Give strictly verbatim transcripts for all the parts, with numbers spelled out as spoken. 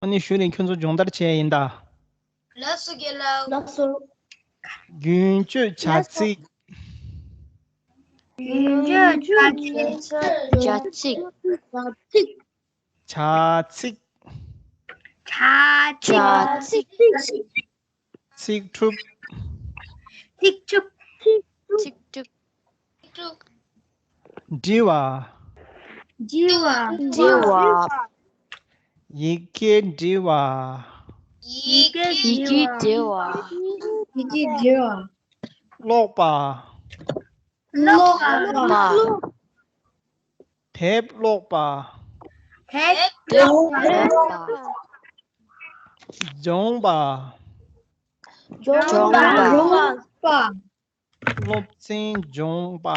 ཨ་ནི་ཞུ་རིང་ཁྱོད་ཚོ་སྦྱོང་བརྡར་བྱས་ཡིན་ད། ལགས་སོ་རྒན་ལགས། ལགས་སོ། རྒྱུན་སྤྱོད་བྱ་ཚིག་རྒྱུན་སྤྱོད་བྱ་ཚིག་བྱ་ཚིག་བྱ་ཚིག་བྱ་ཚིག་བྱ་ཚིག་ཚིག་གྲུབ། ཚིག་གྲུབ། ཚིག་གྲུབ། འབྲི་བ། འབྲི་བ། འབྲི་བ། ཡི་གེ་འབྲི་བ། ཡི་གེ་འབྲི་བ། ཡི་གེ་འབྲི་བ། ཀློག་པ། ཀློག་པ། དེབ་ཀློག་པ། དེབ་ཀློག་པ། སྦྱོང་བ། སྦྱོང་བ། སྦྱོང་བ། སློབ་ཚན་སྦྱོང་བ།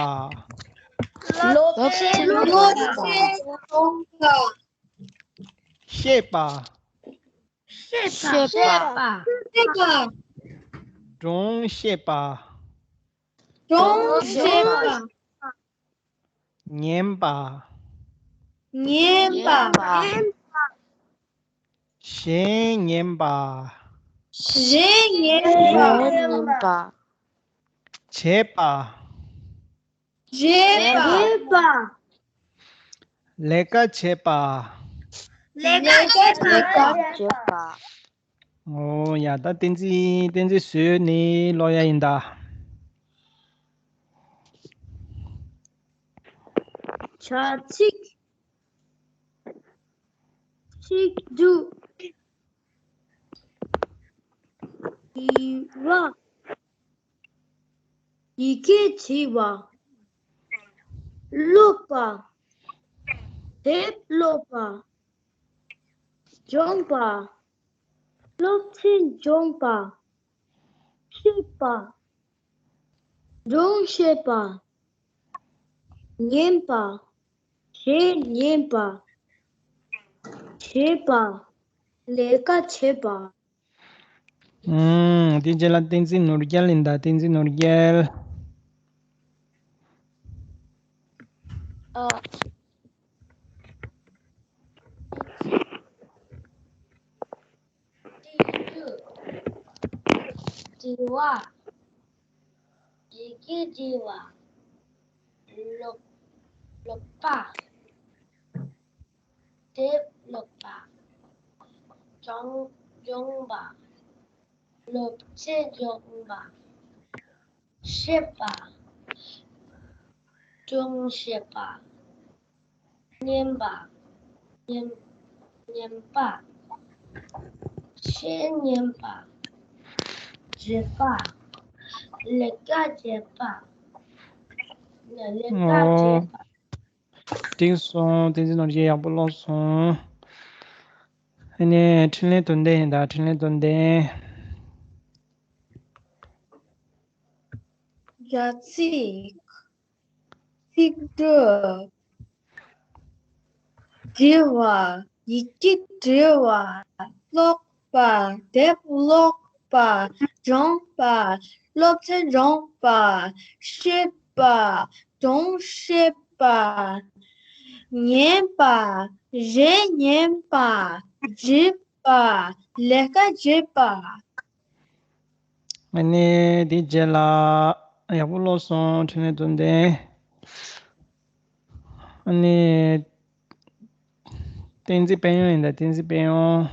སློབ་ཚན་སྦྱོང་བ། བཤད་པ། བཤད་པ། སྒྲུང་བཤད་པ། སྒྲུང་བཤད་པ། ཉན་པ། ཉན་པ། གཞས་ཉན་པ། གཞས་ཉན་པ། བྱེད་པ། བྱེད་པ། ལས་ཀ་བྱེད་པ། ལས་ཀ་བྱེད་པ། ཨོ་ཡ། ད་བསྟན་འཛིན། བསྟན་འཛིན་བཟོས་ནས་ཀློག་ཡ་ཡིན་ད། བྱ་ཚིག་ཚིག་སྒྲུབ། འབྲི་བ། ཡི་གེ་འབྲི་བ། ཀློག་པ། དེབ་ཀློག་པ། སྦྱོང་བ། སློབ་ཚན་སྦྱོང་བ། བཤད་པ། སྒྲུང་བཤད་པ། ཉན་པ། གཞས་ཉན་པ། བྱེད་པ། ལས་ཀ་བྱེད་པ། ཨུམ། དེ་རྗེས་ལ་བསྟན་འཛིན་ནོར་རྒྱལ་ཡིན་ད། བསྟན་འཛིན་ནོར་རྒྱལ། ཨ། འབྲི་བ། ཡི་གེ་འབྲི་བ། ཀློག་ཀློག་པ། དེབ་ཀློག་པ། སྦྱོང་སྦྱོང་བ། སློབ་ཚན་སྦྱོང་བ། བཤད་པ། སྒྲུང་བཤད་པ། ཉན་པ། ཉན་ཉན་པ། གཞས་ཉན་པ། བྱེད་པ། ལས་ཀ་བྱེད་པ། ལས་ཀ་བྱེད་པ། འགྲིག་སོང་། བསྟན་འཛིན་ནོར་རྒྱལ་ཡག་པོ་ཀློག་སོང་། ཨ་ནི་འཕྲིན་ལས་དོན་ལྡན་ཡིན་ད། འཕྲིན་ལས་དོན་ལྡན། བྱ་ཚིག་ཚིག་གྲུབ། འབྲི་བ། ཡི་གེ་འབྲི་བ། ཀློག་པ། དེབ་ཀློག་པ། སྦྱོང་བ། སློབ་ཚན་སྦྱོང་བ། བཤད་པ། སྒྲུང་བཤད་པ། ཉན་པ། གཞས་ཉན་པ། འབྲི་པ། ལས་ཀ་བྱེད་པ། ཨ་ནི་དེ་རྗེས་ལ། ཡག་པོ་ཀློག་སོང་། འཕྲིན་ལས་དོན་ལྡན། ཨ་ནི་བསྟན་འཛིན་དཔལ་ཡོན་ཡིན་ད། བསྟན་འཛིན་དཔལ་ཡོན།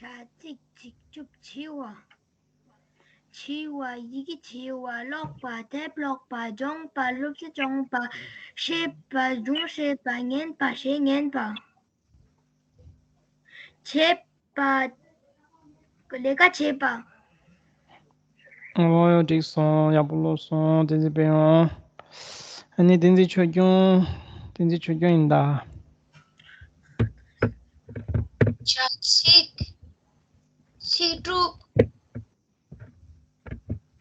བྱ་ཚིག་ཚིག་སྒྲུབ། འབྲི་བ། འབྲི་བ། ཡི་གེ་འབྲི་བ། ཀློག་པ། དེབ་ཀློག་པ། སྦྱོང་བ། སློབ་ཚན་སྦྱོང་བ། བཤད་པ། སྒྲུང་བཤད་པ། ཉན་པ། གཞས་ཉན་པ། བྱེད་པ། ལས་ཀ་བྱེད་པ། ཨོ་ཡོ། འགྲིག་སོང་། ཡག་པོ་ཀློག་སོང་། བསྟན་འཛིན་དཔལ་ཡོན། ཨ་ནི་བསྟན་འཛིན་ཆོས་སྐྱོང་། བསྟན་འཛིན་ཆོས་སྐྱོང་ཡིན་ད། བྱ་ཚིག་ཚིག་གྲུབ།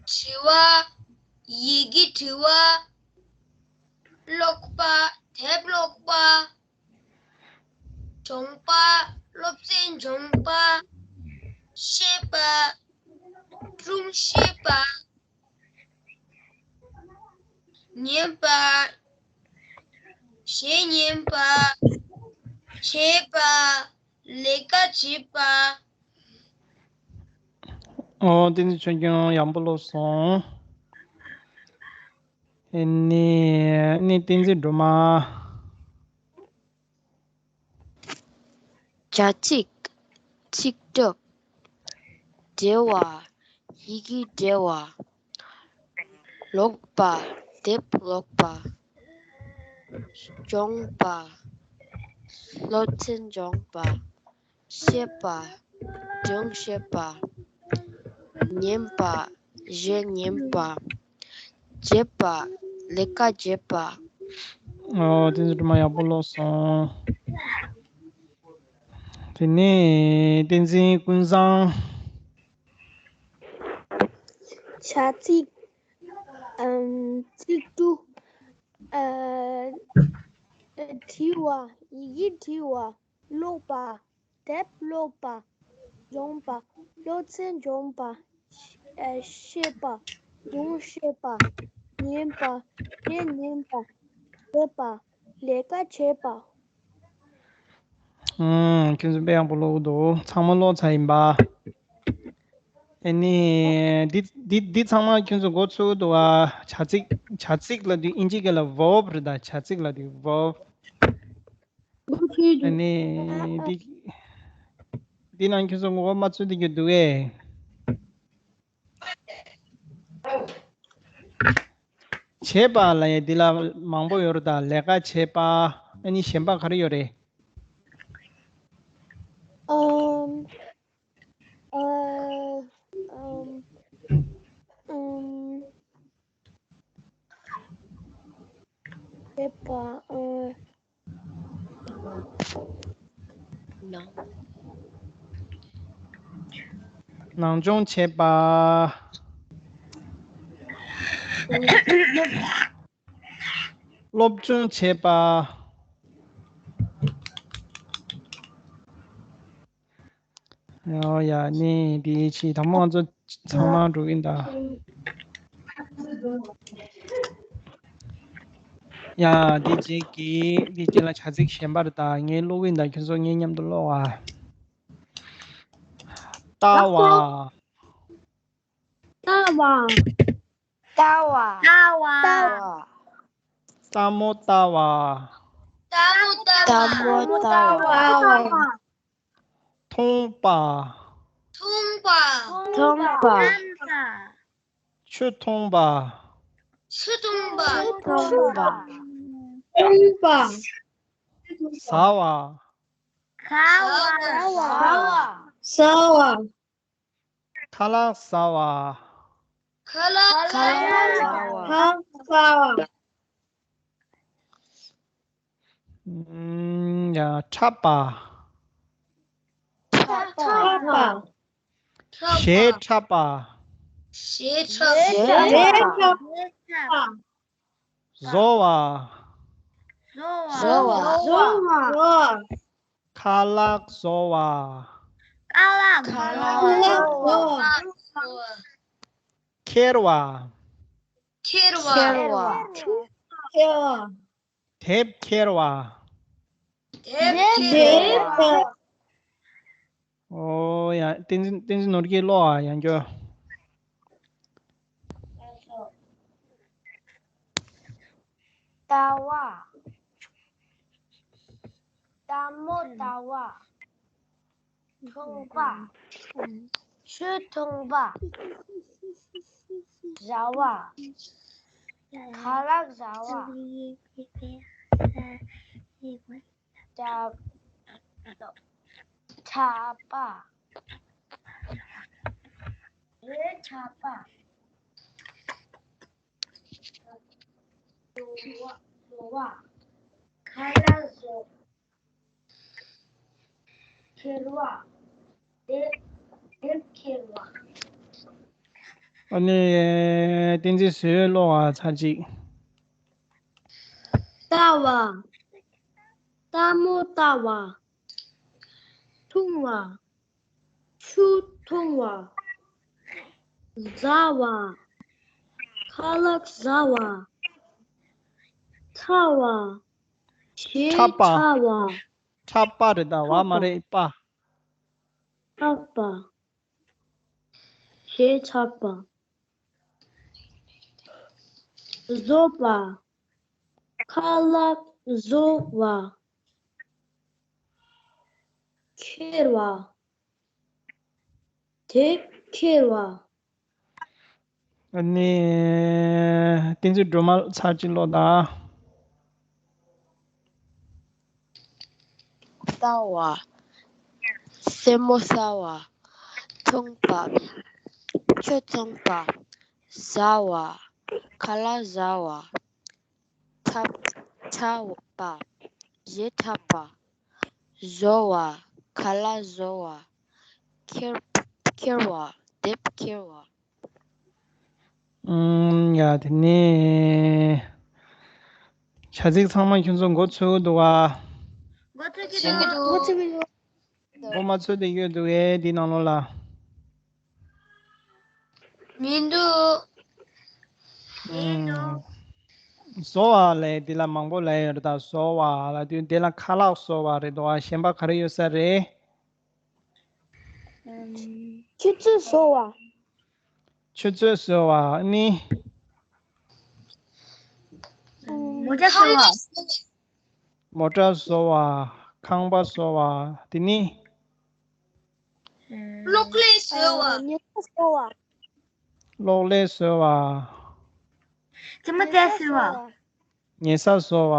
འབྲི་བ། ཡི་གེ་འབྲི་བ། ཀློག་པ། དེབ་ཀློག་པ། སྦྱོང་བ། སློབ་ཚན་སྦྱོང་བ། བཤད་པ། སྒྲུང་བཤད་པ། ཉན་པ། གཞས་ཉན་པ། བྱེད་པ། ལས་ཀ་བྱེད་པ། ཨོ། བསྟན་འཛིན་ཆོས་སྐྱོང་ཡག་པོ་ཀློག་སོང་། ཨེ་ནི་ནི་བསྟན་འཛིན་སྒྲོལ་མ། བྱ་ཚིག་ཚིག་གྲུབ། འབྲེལ་བ། ཡི་གེ་འབྲེལ་བ། ཀློག་པ། དེབ་ཀློག་པ། སྦྱོང་བ། སློབ་ཚན་སྦྱོང་བ། བཤད་པ། སྒྲུང་བཤད་པ། ཉན་པ། གཞས་ཉན་པ། བྱེད་པ། ལས་ཀ་བྱེད་པ། ཨོ། བསྟན་འཛིན་སྒྲོལ་མ་ཡག་པོ་ཀློག་སོང་། དེ་ནས་བསྟན་འཛིན་ཀུན་བཟང་། བྱ་ཚིག་ཨམ། ཚིག་གྲུབ། ཨ། བྲི་བ། ཡི་གེ་བྲི་བ། ཀློག་པ། དེབ་ཀློག་པ། སྦྱོང་བ། སློབ་ཚན་སྦྱོང་བ། ཨ། བཤད་པ། སྒྲུང་བཤད་པ། ཉན་པ། གཞས་ཉན་པ། བྱེད་པ། ལས་ཀ་བྱེད་པ། ཨུམ། ཁྱོད་ཚོ་དཔེ་ཡག་པོ་ཀློག་འདུག་ཚང་མ་ཀློག་ཚར་ཡིན་པ། ཨ་ནི། འདི་འདི་འདི་ཚང་མ་ཁྱོད་ཚོ་མགོ་ཚོས་འདུག་ཨ། བྱ་ཚིག་བྱ་ཚིག་ལབ་དུས་ཨིན་ཇི་སྐད་ལ་verb རེད་ད། བྱ་ཚིག་ལབ་དུས་verb། ཨ་ནི། འདི་འདི་ནང་ཁྱོད་ཚོ་མགོ་མ་ཚོས་བསྡད་རྒྱུ་འདུག་གས། བྱེད་པ་ལབ་ཡས་འདི་ལ་མང་པོ་ཡོད་རེད་ད། ལས་ཀ་བྱེད་པ། ཨ་ནི་གཞན་པ་ག་རེ་ཡོད་རེད། ཨམ། ཨ། ཨམ། ཨམ། བྱེད་པ། ཨ། ནང་སྦྱོང་བྱེད་པ། སློབ་སྦྱོང་བྱེད་པ། ཨོ་ཡ། ནི་འདི་ཕྱི་དང་པོ་ང་ཚོ་ཚང་མ་འགྲོ་གི་ཡིན་ད། ཡ། འདི་རྗེས་ཀྱི་འདི་རྗེས་ལ་བྱ་ཚིག་གཞན་པ་རེད་ད། ངས་ཀློག་གི་ཡིན་ད། ཁྱོད་ཚོ་ངའི་མཉམ་དུ་ཀློག་ཨ། ལྟ་བ། ལྟ་བ། ལྟ་བ། ལྟ་བ། ལྟ་མོ་ལྟ་བ། ལྟ་མོ་ལྟ་བ། ལྟ་མོ་ལྟ་བ། མཐོང་བ། མཐོང་བ། མཐོང་བ། ཆུ་འཐུང་བ། ཆུ་འཐུང་བ། ཆུ་འཐུང་བ། འཐུང་བ། ཟ་བ། ཟ་བ། ཟ་བ། ཟ་བ། ཁ་ལག་ཟ་བ། ཁ་ལག་ཟ་བ། ཁ་ལག་ཟ་བ། ཨུམ། ཡ། འཁྲབ་པ། འཁྲབ་པ། གཞས་འཁྲབ་པ། གཞས་འཁྲབ་པ། བཟོ་བ། བཟོ་བ། བཟོ་བ། ཁ་ལག་བཟོ་བ། ཁ་ལག་བཟོ་བ། ཁ་ལག་བཟོ་བ། འཁྱེར་བ། འཁྱེར་བ། འཁྱེར་བ། འཁྱེར་བ། དེབ་འཁྱེར་བ། དེབ་འཁྱེར་བ། ཨོ་ཡ། བསྟན་འཛིན་བསྟན་འཛིན་ནོར་གྱིས་ཀློག་ཨ། ཡང་བསྐྱར། ལྟ་བ། ལྟ་མོ་ལྟ་བ། འཐུང་བ། ཆུ་འཐུང་བ། ཟ་བ། ཁ་ལག་ཟ་བ། འཁྲབ། འཁྲབ་པ། རེད། འཁྲབ་པ། བཟོ་བ། བཟོ་བ། ཁ་ལག་བཟོ། འཁྱེར་བ། དེབ། དེབ་འཁྱེར་བ། ཨ་ནི། བསྟན་འཛིན་བཟོས་ཀློག་ཨ། ཚར་གཅིག་ལྟ་བ། ལྟ་མོ་ལྟ་བ། འཐུང་བ། ཆུ་འཐུང་བ། ཟ་བ། ཁ་ལག་ཟ་བ། འཁྲབ་བ། གཞས་འཁྲབ་པ། འཁྲབ་བ། འཁྲབ་པ་རེད་ད། བ་མ་རེད། པ། འཁྲབ་པ། གཞས་འཁྲབ་པ། བཟོ་པ། ཁ་ལག་བཟོ་བ། འཁྱེར་བ། དེབ་འཁྱེར་བ། ཨ་ནི། བསྟན་འཛིན་སྒྲོལ་མ་ཚར་གཅིག་ཀློག་དང་། ལྟ་བ། སེན་མོ་ཟ་བ། འཐུང་པ། ཆུ་འཐུང་པ། ཟ་བ། ཁ་ལག་ཟ་བ། འཁྲབ། འཁྲབ་པ། གཞས་འཁྲབ་པ། བཟོ་བ། ཁ་ལག་བཟོ་བ། འཁྱེར། འཁྱེར་བ། དེབ་འཁྱེར་བ། ཨུམ། ཡ། དེ་ནས་བྱ་ཚིག་ཚང་མ་ཁྱོད་ཚོ་མགོ་ཚོས་འདུག་ག། མགོ་ཚོས་ཀྱི་འདུག་མགོ་ཚོས་ཀྱི་འདུག་མགོ་མ་ཚོས་བསྡད་ཡོད་འདུག་གས། འདི་ནང་ལོགས་ལ། མི་འདུག་མི་འདུག་ཨུམ། བཟོ་བ་ལབ་འདི་ལ་མང་པོ་ལབ་ཡོད་རེད་ད། བཟོ་བ་ལབ་དུས་འདི་ལ་ཁ་ལག་བཟོ་བ་རེད་འདུག་ག། གཞན་པ་ག་རེ་ཡོད་ས་རེད། ཨུམ། ཆུ་ཚོད་བཟོ་བ། ཆུ་ཚོད་བཟོ་བ་ནི། ཨུམ། མོ་ཊ་བཟོ་བ། མོ་ཊ་བཟོ་བ། ཁང་པ་བཟོ་བ། དེ་ནི། ཨུམ། གློག་ཀླད་བཟོ་བ། ཨ། ཉལ་ས་བཟོ་བ། གློག་ཀླད་བཟོ་བ། རྩེད་མོ་རྩེ་བཟོ་བ། ཉལ་ས་བཟོ་བ།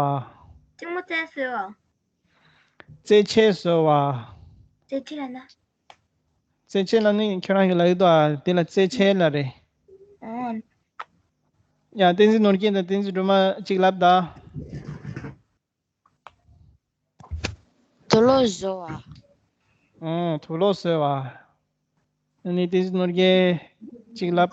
རྩེད་མོ་རྩེ་བཟོ་བ། རྩེད་ཆས་བཟོ་བ། རྩེད་ཆས་ལབ་ན། རྩེད་ཆས་ལབ་ནི་ཁྱོད་རང་གིས་ལབ་ཡོད་དོ། དེ་ལ་རྩེད་ཆས་ལབ་རེད། ཨོ། ཡ། བསྟན་འཛིན་ནོར་རྒྱས་དང་བསྟན་འཛིན་སྒྲོལ་མ་གཅིག་ལབ་དང་། དུག་ལོག་བཟོ་བ། ཨོ། དུག་ལོག་བཟོ་བ། ཨ་ནི་བསྟན་འཛིན་ནོར་རྒྱས་གཅིག་ལབ།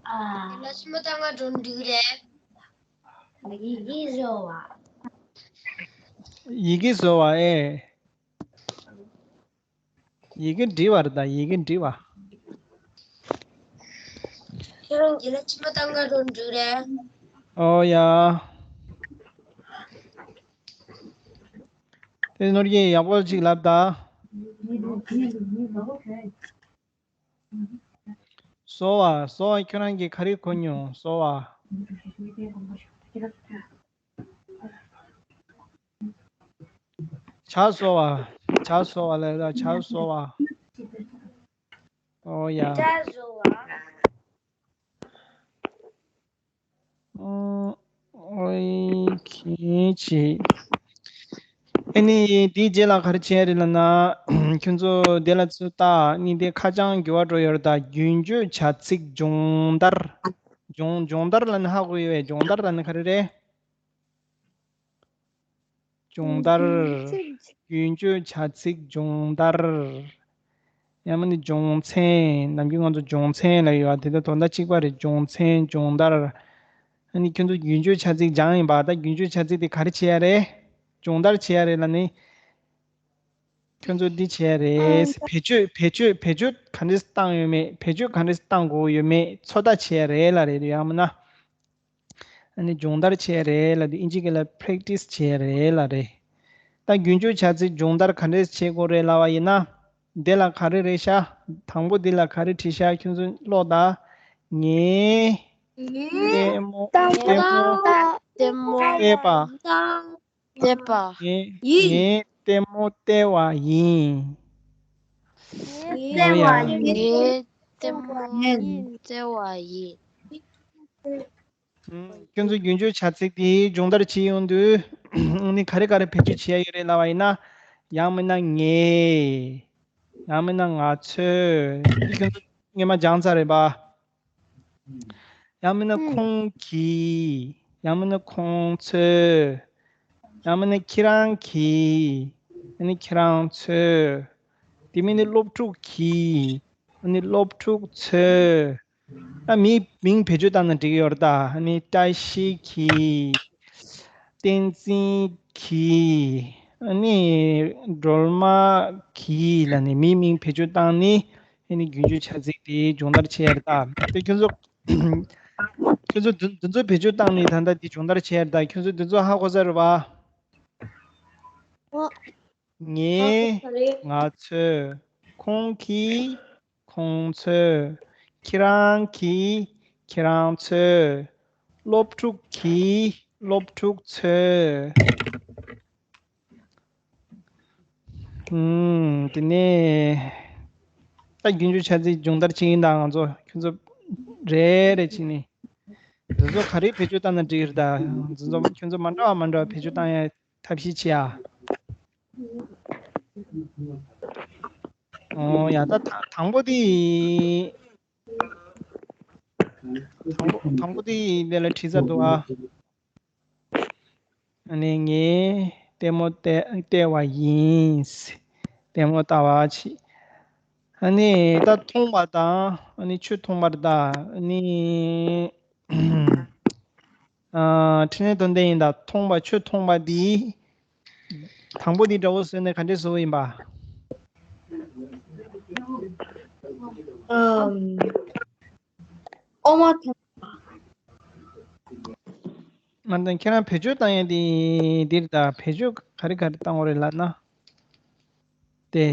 ཨ། ལ་ཕྱི་མ་ལྟ་ང་འགྲོ་འདུག་རེད། ཡི་གེ་བཟོ་བ། ཡི་གེ་བཟོ་བ་ཨེ། ཡི་གེ་འབྲི་བ་རེད་ད། ཡི་གེ་འབྲི་བ། ཁྱེད་རང་གི་ལ་ཕྱི་མ་ལྟ་ང་འགྲོ་འདུག་རེད། ཨོ་ཡ། དེ་ནོར་གྱིས་ཡག་པོ་ཅིག་ལབ་ད། བཟོ་བ། བཟོ་བ་ཁྱོད་རང་གིས་ག་རེ་གོ་མྱོང་། བཟོ་བ། ཇ་བཟོ་བ། ཇ་བཟོ་བ་ལབ་ད། ཇ་བཟོ་བ། ཨོ་ཡ། ཇ་བཟོ་བ། ཨོ། ཨོ་ཁེ་ཆེ། ཨ་ནི་དེའི་རྗེས་ལ་ག་རེ་བྱས་རེད་ལབ་ན། ཁྱོད་ཚོ་དེ་ལ་ཚུར་ལྟ། ཨ་ནི་དེ་ཁ་བྱང་འགྱུར་བ་འགྲོ་ཡོད་རེད་ད། རྒྱུན་སྤྱོད་བྱ་ཚིག་སྦྱོང་བརྡར། སྦྱོང་སྦྱོང་བརྡར་ལབ་ན་ཧ་གོ་ཡོད་པས། སྦྱོང་བརྡར་ལབ་ན་ག་རེ་རེད། སྦྱོང་བརྡར། རྒྱུན་སྤྱོད་བྱ་ཚིག་སྦྱོང་བརྡར། ཡང་མིན་ན་སྦྱོང་ཚན། ནམ་རྒྱུན་ང་ཚོ་སྦྱོང་ཚན་ལབ་ཡོད་པ། དེ་ད་དོན་དག་གཅིག་པ་རེད། སྦྱོང་ཚན། སྦྱོང་བརྡར། ཨ་ནི་ཁྱོད་ཚོ་རྒྱུན་སྤྱོད་བྱ་ཚིག་སྦྱངས་ཡིན་པ། ད་རྒྱུན་སྤྱོད་བྱ་ཚིག་དེ་ག་རེ་བྱེད་ཡ་རེད། སྦྱོང་བརྡར་བྱེད་ཡ་རེད་ལབ་ནི། ཁྱོད་ཚོ་འདི་བྱེད་ཡ་རེད། བེད་སྤྱོད། བེད་སྤྱོད། བེད་སྤྱོད་ག་འདྲས་བཏང་ཡོད་མེད། བེད་སྤྱོད་ག་འདྲས་བཏང་དགོས་ཡོད་མེད་ཚོད་ལྟ་བྱེད་ཡ་རེད་ལབ་རེད། ཡང་མིན་ན། ཨ་ནི་སྦྱོང་བརྡར་བྱས་རེད་ལབ་དུས་ཨིན་ཇི་སྐད་ལ་practice་བྱས་རེད་ལབ་རེད། ད་རྒྱུན་སྤྱོད་བྱ་ཚིག་སྦྱོང་བརྡར་ག་འདྲས་བྱེད་དགོས་རེད་ལབ་པ་ཡིན་ན། འདི་ལ་ག་རེ་རེད་ཤག་དང་པོ་འདི་ལ་ག་རེ་བྲིས་ཤག་ཁྱོད་ཚོ་ཀློག་དང་། ངས། ངས། ལྟད་མོ། ལྟད་མོ། ལྟ། ལྟད་མོ། བལྟས་པ། ལྟ། བལྟས་པ། ངས། ཡིན། ངས་ལྟད་མོ་བལྟས་པ་ཡིན། ངས་བལྟས་པ་ཡིན། ངས་ལྟད་མོ་བལྟས་པ་ཡིན། ཁྱོད་ཚོ་རྒྱུན་སྤྱོད་བྱ་ཚིག་དེ་སྦྱོང་བརྡར་བྱེད་ཡོང་དུས། ཨ་ནི་ག་རེ་ག་རེ་བེད་སྤྱོད་བྱེད་ཡ་ཡོད་རེད་ལབ་པ་ཡིན་ན། ཡང་མིན་ན་ངས། ཡང་མིན་ན་ང་ཚོས། འདི་ཁྱོད་ཚོ་སྔོན་མ་སྦྱངས་ཚར་རེད་པ། ཡང་མིན་ན་ཁོང་གིས། ཡང་མིན་ན་ཁོང་ཚོས། ཡང་མིན་ན་ཁྱེད་རང་གིས། ཨ་ནི་ཁྱེད་རང་ཚོས། དེ་མིན་ནི་སློབ་ཕྲུག་གིས། ཨ་ནི་སློབ་ཕྲུག་ཚོས། ཨ། མིའི་མིང་བེད་སྤྱོད་བཏང་ན་འགྲིག་གི་ཡོད་རེད་ད། ཨ་ནི་བཀྲ་ཤིས་ཀྱིས། བསྟན་འཛིན་གྱིས། ཨ་ནི་སྒྲོལ་མ་གིས་ལབ་ནས་མིའི་མིང་བེད་སྤྱོད་བཏང་ནས། ཨ་ནི་རྒྱུན་སྤྱོད་བྱ་ཚིག་དེ་སྦྱོང་བརྡར་བྱེད་ཡ་རེད་ད། དེ་ཁྱོད་ཚོ་ ཁྱོད་ཚོ་འདི་འདི་ཚོ་བེད་སྤྱོད་བཏང་ནས་ད་ལྟ་འདི་སྦྱོང་བརྡར་བྱས་ད། ཁྱོད་ཚོ་འདི་ཚོ་ཧ་གོ་ས་རེད་བ། ཨོ། ངས། ང་ཚོས། ཁོང་གིས། ཁོང་ཚོས། ཁྱེད་རང་གིས། ཁྱེད་རང་ཚོས། སློབ་ཕྲུག་གིས། སློབ་ཕྲུག་ཚོས། ཨུམ། དེ་ནས་ད་རྒྱུན་སྦྱོར་བྱ་ཚིག་སྦྱོང་བརྡར་བྱེད་ཀྱིན་གདའ། ང་ཚོ་ཁྱོད་ཚོ་རེ་རེ་བྱས་ནས། འདི་ཚོ་ག་རེ་བེད་སྤྱོད་བཏང་ན་འགྲིག་གི་རེད་ད། འདི་ཚོ་ཁྱོད་ཚོ་མ་འདྲ་བ་མ་འདྲ་བ་བེད་སྤྱོད་བཏང་ཡ་ཐབས་ཤེས་བྱེད་ཨ། ཨོ་ཡ། ད་དང་དང་པོ་དེ། དང་པོ་དང་པོ་དེ་འདི་ལ་བྲིས་ཚར་འདུག་ཨ། ཨ་ནི་ངས་ལྟད་མོ་བལྟ་བལྟས་པ་ཡིན། ལྟད་མོ་ལྟ་བ་བྱེད། ཨ་ནི་ད་མཐོང་བ་དང་ཨ་ནི་ཆུ་མཐོང་བ་དང་ཨ་ནི། ཨ། འཕྲིན་ལས་དོན་ལྡན་ཡིན་ད། མཐོང་བ་ཆུ་མཐོང་བ་འདི། དང་པོ་འདི་འདྲ་བོ་བཟོས་ནས་ག་འདྲས་བཟོ་བ་ཡིན་པ། ཨམ། འོ་མ་མཐོང་། མ་ད་ཁྱེད་རང་བེད་སྤྱོད་བཏང་ཡས་འདི་འདིར་ད། བེད་སྤྱོད་ག་རེ་ག་རེ་བཏང་བ་རེད་ལབ་ན། དེ།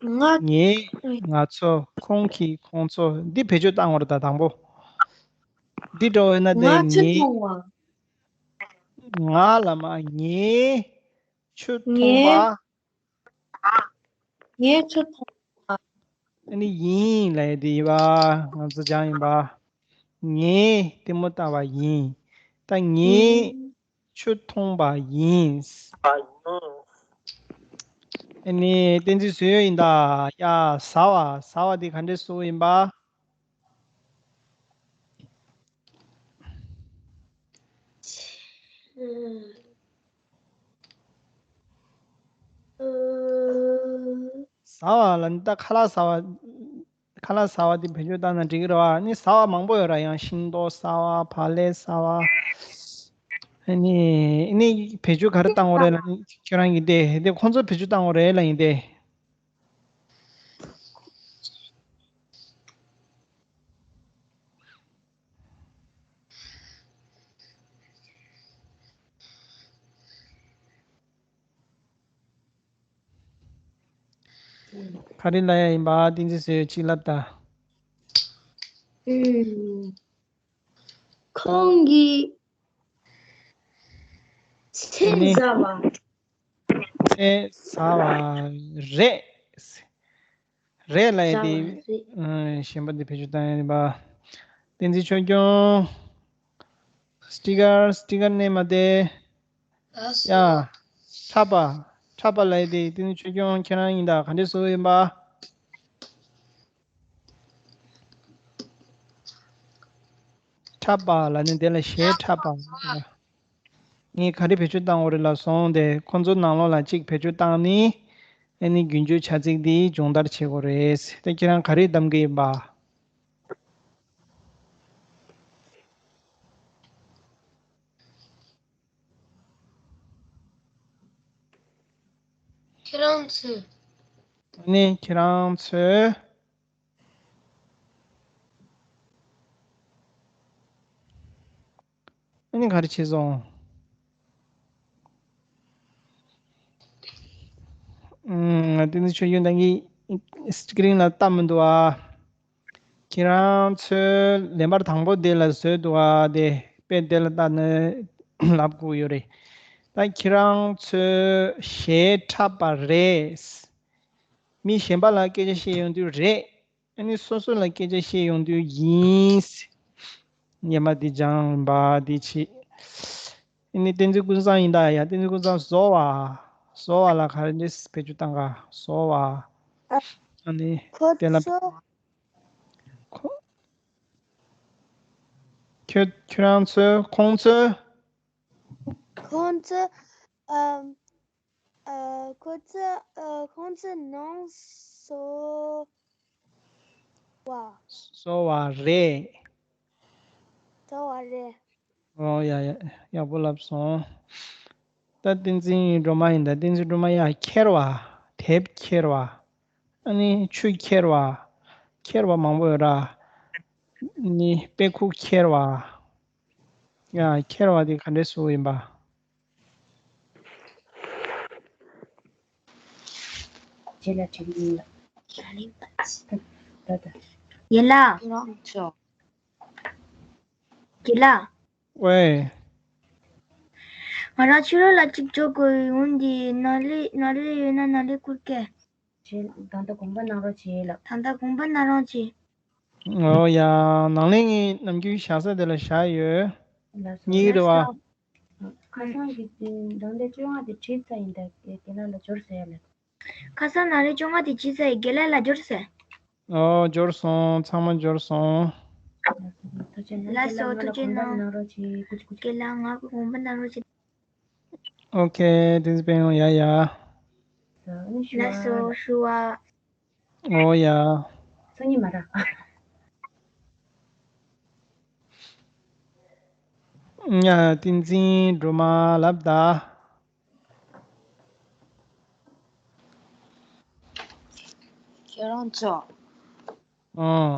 ང་ངས། ང་ཚོ། ཁོང་གིས། ཁོང་ཚོ། འདི་བེད་སྤྱོད་བཏང་བ་རེད་ད་དང་པོ། འདི་འདྲ་བོ་ཡིན་ན་དེ་ང་ཆུ་ངས། མཐོང་བ། ང་ལ་མ་ངས་ཆུ་མཐོང་བ། ངས། ངས་ཆུ་མཐོང་བ། ཨ་ནི་ཡིན་ལབ་ཡ་དེ་ཡིན་པ། ང་ཚོ་སྦྱངས་ཡིན་པ། ངས་ལྟད་མོ་ལྟ་བ་ཡིན། ད་ངས་ཡིན། ཆུ་མཐོང་བ་ཡིན། ཨ་ནི་བསྟན་འཛིན་བཟོས་ཡོད་ཡིན་ད། ཡ། ཟ་བ། ཟ་བ་དེ་ག་འདྲས་བཟོ་ཡིན་པ། ཟ་བ་ལ་ནི་ད་ཁ་ལག་ཟ་བ། ཁ་ལག་ཟ་བ་དེ་བེད་སྤྱོད་བཏང་ན་འགྲིག་གི་རེད་བ། ནི་ཟ་བ་མང་པོ་ཡོད་ར། ཡང་ཤིང་ཏོག་ཟ་བ། བག་ལེབ་ཟ་བ། ཨ་ནི་ཨ་ནི་བེད་སྤྱོད་ག་རེ་བཏང་དགོས་རེད་ལབ་ན། ཁྱོད་རང་གིས་དེ་དེ་ཁོང་ཚོ་བེད་སྤྱོད་བཏང་དགོས་རེད་ལབ་ཡིན་ཏེ། ག་རེ་ལབ་ཡ་ཡིན་པ། བསྟན་འཛིན་བཟོས་ཡོད་ཅིག་ལབ་ད། ཨུམ། ཁོང་གིས་ཚལ་ཟ་བ། ཚལ་ཟ་བ་རེད། རེད་ལབ་ཡ་དེ། ཨུམ། གཞན་པ་འདི་བེད་སྤྱོད་བཏང་ཡ་ཡིན་པ། བསྟན་འཛིན་ཆོས་སྐྱོང་། སི་ཊི་ཀར། སི་ཊི་ཀར་ནས་མ་དེ། ཡ། འཁྲབ་པ། འཁྲབ་པ་ལབ་ཡ་དེ་བསྟན་འཛིན་ཆོས་སྐྱོང་ཁྱེད་རང་ཡིན་ད། ག་འདྲས་བཟོ་ཡིན་པ། འཁྲབ་པ་ལ་ནི་དེ་ལ་གཞས་འཁྲབ་པ། ངས་ག་རེ་བེད་སྤྱོད་བཏང་དགོས་རེད་ལབ་སོང་སྟེ། ཁོ་ཚོ་ནང་ལོགས་ལ་གཅིག་བེད་སྤྱོད་བཏང་ནས། ཨ་ནི་རྒྱུན་སྦྱོར་བྱ་ཚིག་འདི་སྦྱོང་བརྡར་བྱེད་དགོས་རེད། དེ་ཁྱེད་རང་ག་རེ་གདམ་གྱི་ཡིན་པ། ཁྱེད་རང་ཚོས། ཨ་ནི་ཁྱེད་རང་ཚོས། ཨ་ནི་ག་རེ་བྱས་སོང་། ཨུམ། བསྟན་འཛིན་ཆོས་སྐྱོང་ད་གིན་སི་ཀི་རིན་ལ་བལྟ་མི་འདུག་ཨ། ཁྱེད་རང་ཚོས་ལན་པར་དང་པོ་དེ་ལ་བཟོས་འདུག་ཨ། དེ་དཔེ་དེ་ལ་བལྟས་ནས་ལབ་དགོས་ཡོད་རེད། ད་ཁྱེད་རང་ཚོས་གཞས་འཁྲབ་པ་རེད། མི་གཞན་པ་ལ་སྐད་ཆ་བཤད་ཡོང་དུས་རེད། ཨ་ནི་སོ་སོ་ལ་སྐད་ཆ་བཤད་ཡོང་དུས་ཡིན། ཉི་མ་འདི་སྦྱངས་པ་འདི་བྱེད། ཨ་ནི་བསྟན་འཛིན་ཀུན་བཟང་ཡིན་ད། ཡ། བསྟན་འཛིན་ཀུན་བཟང་། བཟོ་བ། བཟོ་བ་ལ་ག་རེ་འདྲས་བེད་སྤྱོད་བཏང་ག། བཟོ་བ། ཨ། ཨ་ནི་ཁོ་དེ་ལ་ཚོ། ཁོ། ཁྱོད་ཁྱོད་རང་ཚོས། ཁོང་ཚོས། ཁོང་ཚོས། ཨམ། ཨ། ཁོ་ཚོས། ཨ། ཁོང་ཚོས་ནང་བཟོ་བ། བཟོ་བ་རེད། བཟོ་བ་རེད། ཨོ་ཡ་ཡ། ཡག་པོ་ལབ་སོང་། ད་བསྟན་འཛིན་སྒྲོལ་མ་ཡིན་ད། བསྟན་འཛིན་སྒྲོལ་མ། ཡ། ཁྱེར་བ། དེབ་ཁྱེར་བ། ཨ་ནི་ཆུ་ཁྱེར་བ། ཁྱེར་བ་མང་པོ་ཡོད་ར། ནི་དཔེ་ཁུག་ཁྱེར་བ། ཡ། ཁྱེར་བ་དེ་ག་འདྲའི་གཟུགས་ཡིན་པ། རྗེས་ལ་དྲི་གི་ཡིན་ལ། ད་ད། ཡིན་ལ། ཁྱེད་རང་ཚོ། རྒན་ལགས། ཝེ། ང་རང་ཕྱི་ལོགས་ལ་གཅིག་འགྲོ་དགོས་ཡོང་དུས། ནཱ་ལས་ནཱ་ལས་ཡོད་ན་ནཱ་ལས་བསྐུར་གེ། ད་ལྟ་དགོངས་པ་གནང་རོགས་བྱེད་ལགས། ད་ལྟ་དགོངས་པ་གནང་རོགས་བྱེད། ཨོ་ཡ། ནང་ལས་ངས་ནམ་རྒྱུན་བཞག་ས་དེ་ལ་བཞག་ཡོད། ལགས་སོ། གཉིས་རེད་བ། ཁ་སང་གི་ད་ལྟ་བཅོ་ལྔ་དེ་བྲིས་ཚར་ཡིན། ད་རྒན་ལགས་ལ་འབྱོར་ཟེར་ཡ་ལགས། ཁ་སང་ནང་ལས་བཅོ་ལྔ་དེ་བྲིས་ཚར་ཡིན། རྒན་ལགས་ལ་འབྱོར་ཟེར། ཨོ། འབྱོར་སོང་། ཚང་མ་འབྱོར་སོང་། ཐུགས་རྗེ་གནང་། ལགས་སོ། ཐུགས་རྗེ་གནང་། རྒན་ལགས་ང་ལ་དགོངས་པ་གནང་རོགས་བྱེད། ཨོ་ཁེ། དེ་ཚོ་སྤེལ་ཡོང་། ཡ་ཡ། ལགས་སོ། ཞུ་བ། ཨོ་ཡ། སང་ཉིན་མ་རག། ཡ། བསྟན་འཛིན་སྒྲོལ་མ་ལབ་ད། ཁྱེད་རང་ཚོ། ཨོ།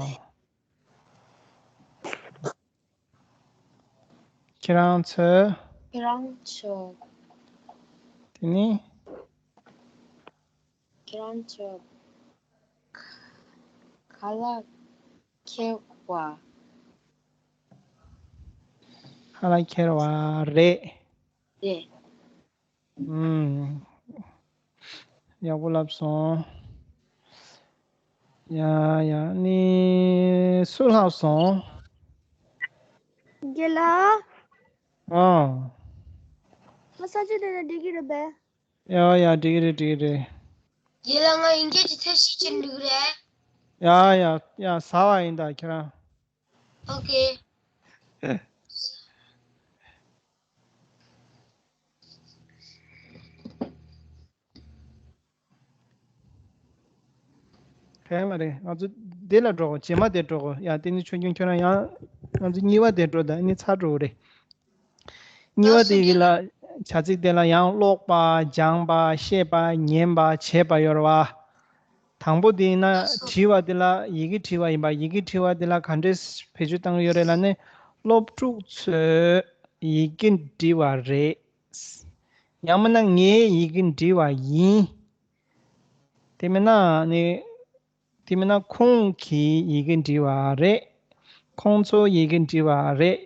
ཁྱེད་རང་ཚོ། ཁྱེད་རང་ཚོ། དེ་ནི། ཁྱེད་རང་ཚོ། ཁ་ལག་ཁྱེར་བ། ཁ་ལག་ཁྱེར་བ་རེད། རེད། ཨུམ། ཡག་པོ་ལབ་སོང་། ཡ་ཡ། ནི་སུ་ལྷག་སོང་། རྒན་ལགས། ཨ། ང་ས་ཆ་དེ་ན་འགྲིག་གི་རེད་པས། ཡ་ཡ། འགྲིག་གི་རེད། འགྲིག་གི་རེད། རྒན་ལགས། ང་དབྱིན་སྐད་ཀྱི་ཚད་གཞི་ཅན་འགྲིག་གི་རེད། ཡ་ཡ་ཡ། ཟ་བ་ཡིན་ད་ཁྱེད་རང་། ཨོ་ཁེ། ཕན་མ་རེད། ང་ཚོ་འདི་ལ་འགྲོ་གོ། རྗེས་མ་དེ་འགྲོ་གོ། ཡ། དེ་ནི་ཆོས་སྐྱོང་ཁྱོད་རང་ཡང་། ང་ཚོ་གཉིས་པ་དེ་འགྲོ་ད། ཨ་ནི་ཚར་འགྲོ་གི་རེད། གཉིས་པ་དེ་གི་ལ་བྱ་ཚིག་དེ་ལ་ཡང་ཀློག་པ། སྦྱང་བ། ཤེས་པ། ཉན་པ། བྱེད་པ་ཡོད་རེད་བ། དང་པོ་དེ་ཡིན་ན་དྲི་བ་དེ་ལ་ཡི་གེ་དྲི་བ་ཡིན་པ། ཡི་གེ་དྲི་བ་དེ་ལ་ག་འདྲས་བེད་སྤྱོད་བཏང་གི་ཡོད་རེད་ལབ་ན། སློབ་ཕྲུག་ཚོས་ཡི་གེ་འབྲི་བ་རེད། ཡང་མིན་ན་ངས་ཡི་གེ་འབྲི་བ་ཡིན། དེ་མིན་ན་ནི། དེ་མིན་ན་ཁོང་གིས་ཡི་གེ་འབྲི་བ་རེད། ཁོང་ཚོས་ཡི་གེ་འབྲི་བ་རེད།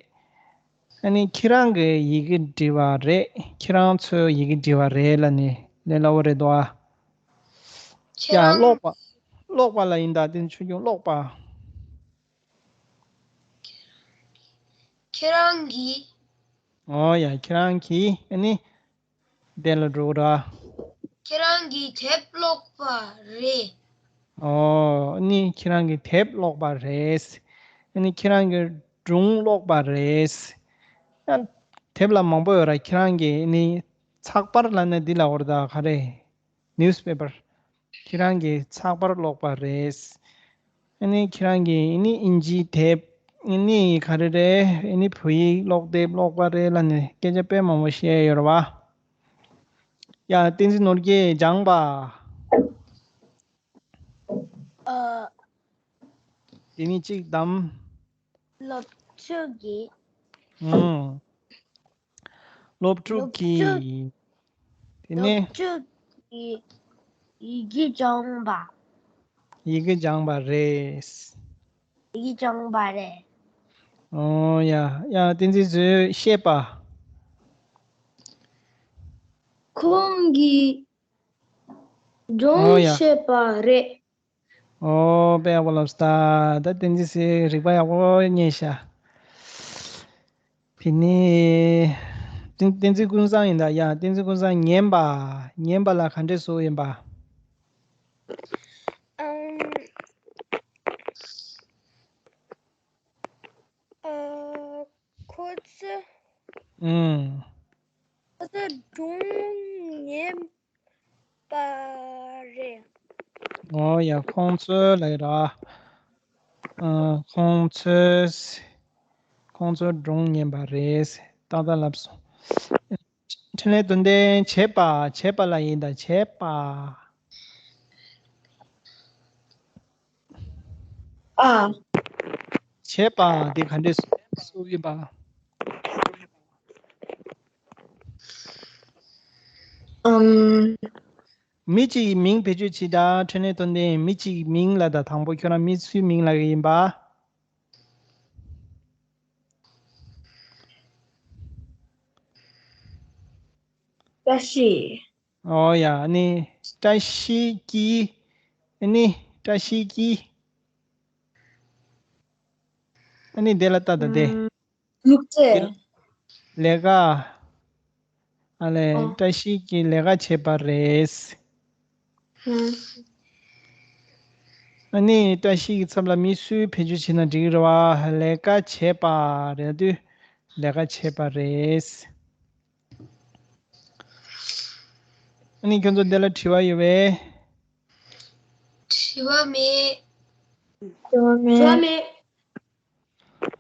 ཨ་ནི་ཁྱེད་རང་གིས་ཡི་གེ་འབྲི་བ་རེད། ཁྱེད་རང་ཚོས་ཡི་གེ་འབྲི་བ་རེད་ལབ་ནི་ལས་སླ་བོ་རེད་དོ། ཨ། ཁྱེད་ཡ། རང་ཀློག་པ། ཀློག་པ་ལ་ཡིན་ད། དེ་ནི་ཆོས་སྐྱོང་ཀློག་པ། ཁྱེད་རང་གིས། ཨོ་ཡ། ཁྱེད་རང་གིས། ཨ་ནི། དེ་ལ་འགྲོ་ར། ཁྱེད་རང་གིས་དེབ་ཀློག་པ་རེད། ཨོ། ཨ་ནི་ཁྱེད་རང་གིས་དེབ་ཀློག་པ་རེད། ཨ་ནི་ཁྱེད་རང་གིས་སྒྲུང་ཀློག་པ་རེད། ཡང་དེབ་ལ་མང་པོ་ཡོད་ར། ཁྱེད་རང་གིས་ཨ་ནི་ཚགས་པར་ལབ་ན་འདི་ལ་འོར་ད་ག་རེ། ནིའུ་སི་པེ་པར། ཁྱེད་རང་གིས་ཚགས་པར་ཀློག་པ་རེད། ཨ་ནི་ཁྱེད་རང་གིས་ཨ་ནི་ཨིན་ཇིའི་དེབ། ཨ་ནི་ག་རེ་རེད། ཨ་ནི་བོད་ཡིག་ཀློག་དེབ་ཀློག་པ་རེད་ལབ་ནས་སྐད་ཆ་དཔེ་མང་པོ་བཤད་ཡོད་རེད་བ། ཡ། བསྟན་འཛིན་ནོར་རྒྱས། སྦྱང་བ། ཨ། དེ་ནི་གཅིག་དང་། སློབ་ཕྲུག་གིས། ཨང་། སློབ་ཕྲུག་སློབ་ཕྲུག་གིས། དེ་ནས། སློབ་ཕྲུག་གིས་ཡི་གེ་སྦྱངས་པ། ཡི་གེ་སྦྱངས་པ་རེད། ཡི་གེ་སྦྱངས་པ་རེད། ཨོ་ཡ། ཡ། བསྟན་འཛིན་བཟོས་བཤད་པ། ཁོང་གིས་སྒྲུང་ཨོ་ཡ། བཤད་པ་རེད། ཨོ། དཔེ་ཡག་པོ་ལབ་སོང་། ད་བསྟན་འཛིན་ཟེར་རིག་པ་ཡག་པོ་རྙེད་ཤག་དེ་ནས་བསྟན་བསྟན་འཛིན་ཀུན་བཟང་ཡིན་ད། ཡ། བསྟན་འཛིན་ཀུན་བཟང་། ཉན་པ། ཉན་པ་ལ་ག་འདྲས་བཟོ་ཡིན་པ། ཨམ། ཨ། ཁོ་ཚོས། ཨང་། ཁོ་ཚོས་སྒྲུང་ཉན་པ་རེད། ཨོ་ཡ། ཁོང་ཚོས་ལབ་ཡོད་ར། ཨ། ཁོང་ཚོས། ཁོང་ཚོས་སྒྲུང་ཉན་པ་རེད། ཏག་ཏག་ལབ་སོང་། འཕྲིན་ལས་དོན་ལྡན། བྱེད་པ། བྱེད་པ་ལ་ཡིན་ད། བྱེད་པ། ཨ། བྱེད་པ་འདི་ག་འདྲས་སུ་ཡིན་པ། ཨམ། མི་གཅིག་གི་མིང་བེད་སྤྱོད་བྱེད་དང་། འཕྲིན་ལས་དོན་ལྡན། མི་གཅིག་གི་མིང་ལབ་དང་། དང་པོ་ཁྱོད་རང་མི་སུའི་མིང་ལབ་ཀྱི་ཡིན་པ། བཀྲ་ཤིས། ཨོ་ཡ། ཨ་ནི་བཀྲ་ཤིས་ཀྱི། ཨ་ནི་བཀྲ་ཤིས་ཀྱི། ཨ་ནི་དེ་ལ་ལྟ་དང་དེ། ལུག་རྫི། ལས་ཀ། ཨ་ལས། ཨོ། བཀྲ་ཤིས་ཀྱིས་ལས་ཀ་བྱས་པ་རེད། ཨུམ། ཨ་ནི་བཀྲ་ཤིས་ཀྱི་ཚབ་ལ་མི་སུ་བེད་སྤྱོད་བྱས་ན་འགྲིག་གི་རེད་བ། ལས་ཀ་བྱས་པ་རེད་དུས། ལས་ཀ་བྱས་པ་རེད། ཨ་ནི་ཁྱོད་ཚོ་འདི་ལ་དྲི་བ་ཡོད་པས། དྲི་བ་མེད། དྲི་བ་མེད། དྲི་བ་མེད།